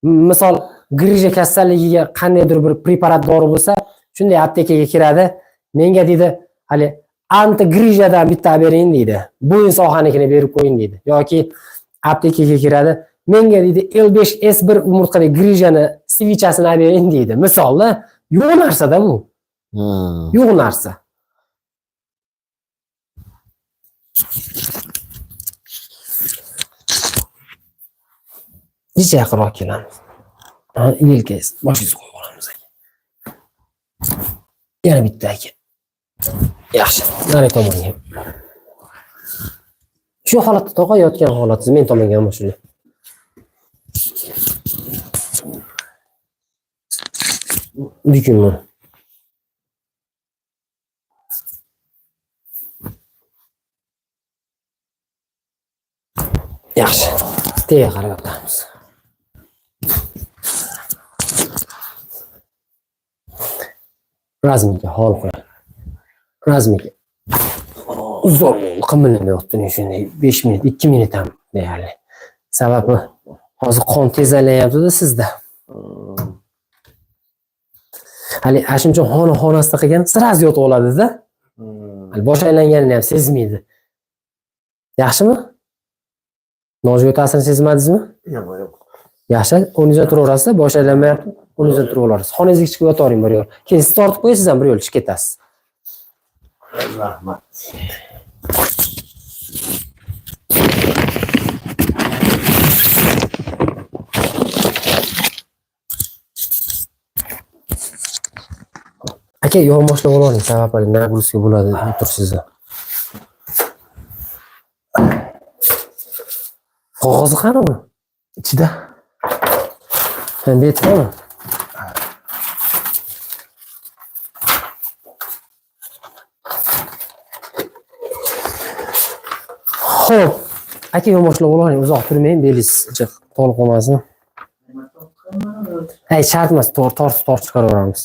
Misol, grija kasalligiga qandaydir bir preparat dori bo'lsa, shunday aptekaga kiradi. Menga deydi, hali antigrijadan bitta bering deydi. Bu sohanikini berib qo'ying deydi. Yoki aptekaga kiradi. Menga deydi L5 S1 umurtqadagi grijani свеча sini bering deydi. Misolda yo'q narsada bu. Yo'q narsa. Necha yaqinroq kelamiz. Ha, yelkangiz, boshingizni qo'yib olamiz aka. Yana bitta aka. Yaxshi, nari tomonga. Shu holatda to'g'ri yotgan holatingiz men tomonga ham shunday. Bukunmi? Yaxshi. Tepaga qarab yotamiz. Разминка, hol qo'ying. Разминка. Zo'r qimillab shunday 5 minut, 2 minut ham deyarli. Sababi hozir qon tez aylanyapti-da sizda. Hali ana shuncha xona xonasida qilgan, сразу yotib oladi-da. Hali bosh aylanganini ham sezmaydi. Yaxshimi? Nojo'ya ta'sirini sezmadingizmi? Yo'q, yo'q. Yaxshi, o'rningizdan turaverasiz, bosh aylanmayapti, o'rningizdan turib olasiz. Xonangizga chiqib yotavering bir yo'l. Keyin siz tortib qo'yasiz ham bir yo'l chiqib ketasiz. Rahmat. Aka, yonboshlab olavering, sababi нагрузка bo'ladi tursiz. Qog'ozi qani uni? Ichida. Ha, bu yerdami? Xo'p, aka yonboshlab olavering, uzoq turmang, belingiz jiq tolib qolmasin. Hay, shart emas, tortib tortib chiqaraveramiz.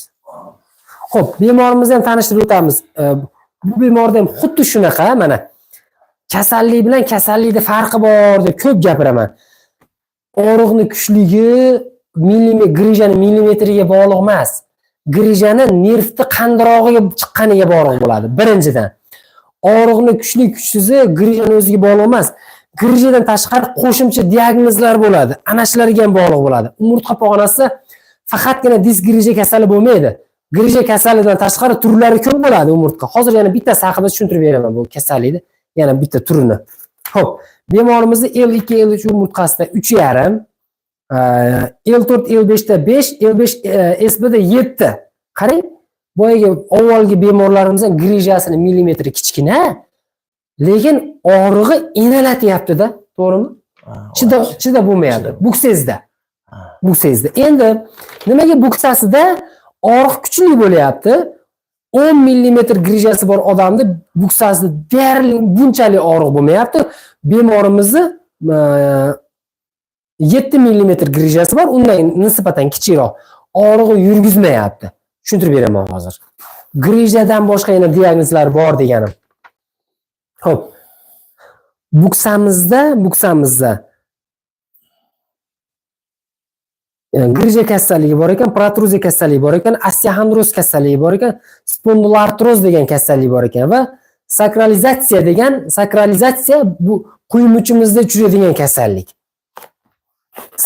Xo'p, bemorimizni ham tanishtirib o'tamiz. Bu bemorda ham xuddi shunaqa, mana kasallik bilan kasallikda farqi bor deb ko'p gapiraman. Og'riqni kuchligi grijani millimetriga bog'liq emas. Grijani nervni qandirog'iga chiqqaniga bog'liq bo'ladi. Birinchidan, og'riqni kuchli kuchsizi grijani o'ziga bog'liq emas. Grijadan tashqari qo'shimcha diagnozlar bo'ladi. Ana shularga ham bog'liq bo'ladi. Umurtqa pog'onasi faqatgina disk grija kasali bo'lmaydi. Grija kasalidan tashqari turlari ko'p bo'ladi umurtqa. Hozir yana bittasi haqida tushuntirib beraman bu kasallikni, yana bitta turini. Xo'p, bemorimizni L2 L3 umurtqasida 3.5, L4 L5 da 5, L5 SB da 7. Qarang, boyagi avvalgi bemorlarimizning grijasini millimetri kichkina, lekin og'rig'i inalatyapti-da, to'g'rimi? Chida bo'lmayapti. Buksangizda. Buksangizda. Endi nimaga buksasida og'riq kuchli bo'lyapti? 10 millimetr grijasi bor odamda buksasida deyarli bunchalik og'riq bo'lmayapti. Bemorimizni 7 millimetr grijasi bor, undan nisbatan kichikroq. Og'rig'i yurgizmayapti. Tushuntirib beraman hozir. Grijadan boshqa yana diagnozlar bor deganim. Xo'p. Buksamizda grija kasalligi bor ekan, protruziya kasalligi bor ekan, osteoxondroz kasalligi bor ekan, spondiloartroz degan kasallik bor ekan va sakralizatsiya degan, sakralizatsiya bu quymuchimizda uchraydigan kasallik.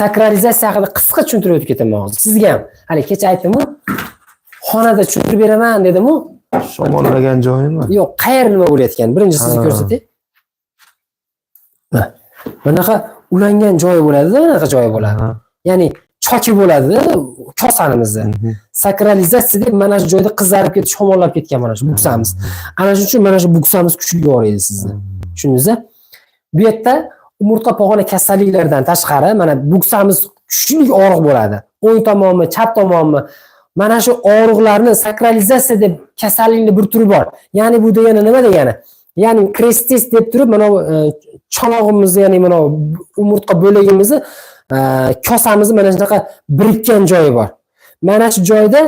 Sakralizatsiya haqida qisqa tushuntirib o'tib ketaman hozir. Sizga ham hali kecha aytdim-ku, xonada tushuntirib beraman dedim-ku. Shamollagan joyimi? Yo'q, qayer nima bo'layotgan? Birinchi sizni ko'rsatay. Bunaqa ulangan joyi bo'ladi-da, bunaqa joyi bo'ladi. Ya'ni choki bo'ladi-da kosanimizda. Sakralizatsiya deb mana shu joyda qizarib ketib, shamollab ketgan mana shu buksamiz. Ana shuning uchun mana shu buksamiz kuchli og'riydi sizni. Tushundingizmi? Bu yerda umurtqa pog'ona kasalliklaridan tashqari mana buksamiz kuchli og'riq bo'ladi. O'ng tomonmi, chap tomonmi? Mana shu og'riqlarni sakralizatsiya deb kasallikning bir turi bor. Ya'ni bu degani nima degani? Ya'ni krestis deb turib mana bu chonog'imizni, ya'ni mana bu umurtqa bo'lagimizni, kosamizni mana shunaqa birikkan joyi bor. Mana shu joyda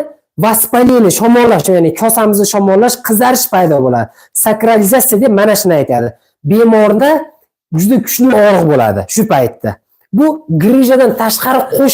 воспаление, shamollash, ya'ni kosamizni shamollash, qizarish paydo bo'ladi. Sakralizatsiya deb mana shuni aytadi. Bemorda juda kuchli og'riq bo'ladi shu paytda. Bu grijadan tashqari qo'sh